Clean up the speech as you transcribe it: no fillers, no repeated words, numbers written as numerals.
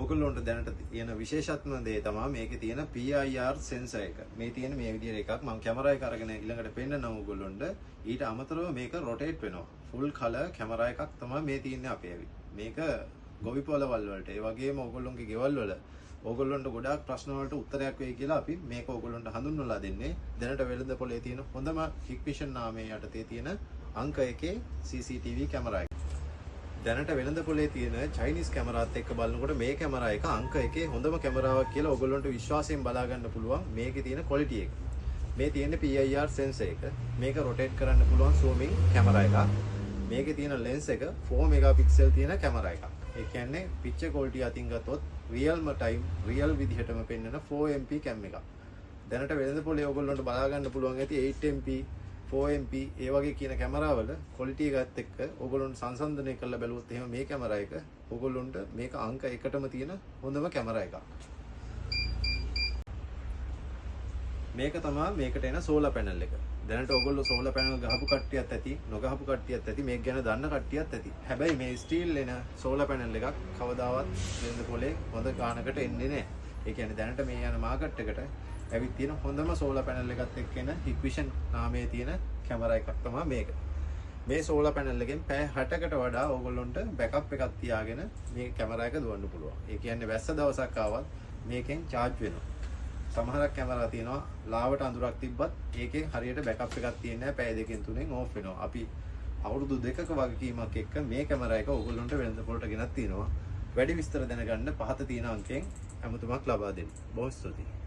ඕගොල්ලොන්ට දැනට තියෙන විශේෂත්ම දේ තමයි මේකේ තියෙන PIR sensor එක. මේ තියෙන මේ විදිහට එකක් මම කැමරා එක අරගෙන ඊළඟට පෙන්නනවා ඕගොල්ලොන්ට. ඊට අමතරව මේක රොටේට් වෙනවා. ෆුල් කලර් කැමරා එකක් තමයි මේ තියෙන්නේ අපේ ඇවිත්. මේක ගොවි පොළවල් වලට, ඒ වගේම ඕගොල්ලොන්ගේ ගෙවල් වල ඕගොල්ලොන්ට ගොඩාක් ප්‍රශ්න වලට උත්තරයක් වෙයි කියලා අපි මේක ඕගොල්ලොන්ට හඳුන්වලා දෙන්නේ. දැනට වෙළඳ පොලේ තියෙන හොඳම Hikvision නාමයේ යටතේ තියෙන අංක එකේ CCTV camera එක. දැනට වෙළඳ පොලේ තියෙන චයිනීස් කැමරාත් එක්ක බලනකොට මේ කැමරා එක අංක එකේ හොඳම කැමරාවක් කියලා ඕගොල්ලොන්ට විශ්වාසයෙන් බලා ගන්න පුළුවන් මේකේ තියෙන ක්වොලිටි එක. මේ තියෙන PIR sensor එක. මේක රොටේට් කරන්න පුළුවන් සූමින් කැමරා එකක්. මේකේ තියෙන ලෙන්ස් එක 4 මෙගාපික්සල් තියෙන කැමරා එකක්. ඒ කියන්නේ පික්චර් ක්වොලිටි අතින් ගත්තොත් රියල්ම ටයිම් රියල් විදිහටම පෙන්වන 4MP cam එකක්. දැනට වෙළඳ පොලේ ඕගොල්ලොන්ට බලා ගන්න පුළුවන් ඇති 8MP 4MP ඒ වගේ කියන කැමරාවල ක්වොලිටි එකත් එක්ක ඕගොල්ලොන්ට සංසන්දනය කරලා බැලුවොත් එහෙම මේ කැමරා එක ඕගොල්ලොන්ට මේක අංක එකටම තියෙන හොඳම කැමරා එකක්. මේක තමයි මේකට එන සෝලාර් පැනල් එක. දැනට ඕගොල්ලෝ සෝලාර් පැනල් ගහපු කට්ටියත් ඇති, නොගහපු කට්ටියත් ඇති, මේක ගැන දන්න කට්ටියත් ඇති. හැබැයි මේ ස්ටීල් එන සෝලාර් පැනල් එකක් කවදාවත් වෙළඳ පොලේ හොඳ ගානකට එන්නේ නැහැ. ඒ කියන්නේ දැනට මේ යන මාකට් එකට ඇවිත් තියෙන හොඳම සෝලාර් පැනල් එකත් එක්ක එන Hikvision නාමයේ තියෙන කැමරා එකක් තමයි මේක. මේ සෝලාර් පැනල් එකෙන් පැය 60කට වඩා ඕගොල්ලොන්ට බෑකප් එකක් තියාගෙන මේ කැමරා එක දුවන්න පුළුවන්. ඒ කියන්නේ වැස්ස දවසක් ආවත් මේකෙන් චාර්ජ් වෙනවා. සමහරක් කැමරා තියෙනවා ලාවට අඳුරක් තිබ්බත් ඒකෙන් හරියට බෑකප් එකක් තියෙන්නේ නැහැ, පැය දෙකෙන් තුනෙන් ඕෆ් වෙනවා. අපි අවුරුදු දෙකක වගකීමක් එක්ක මේ කැමරා එක ඕගොල්ලොන්ට වෙළඳ පොළට ගෙනත් තියෙනවා. වැඩි විස්තර දැනගන්න පහත තියෙන අංකයෙන් ඇමතුමක් ලබා දෙන්න. බොහොම ස්තුතියි.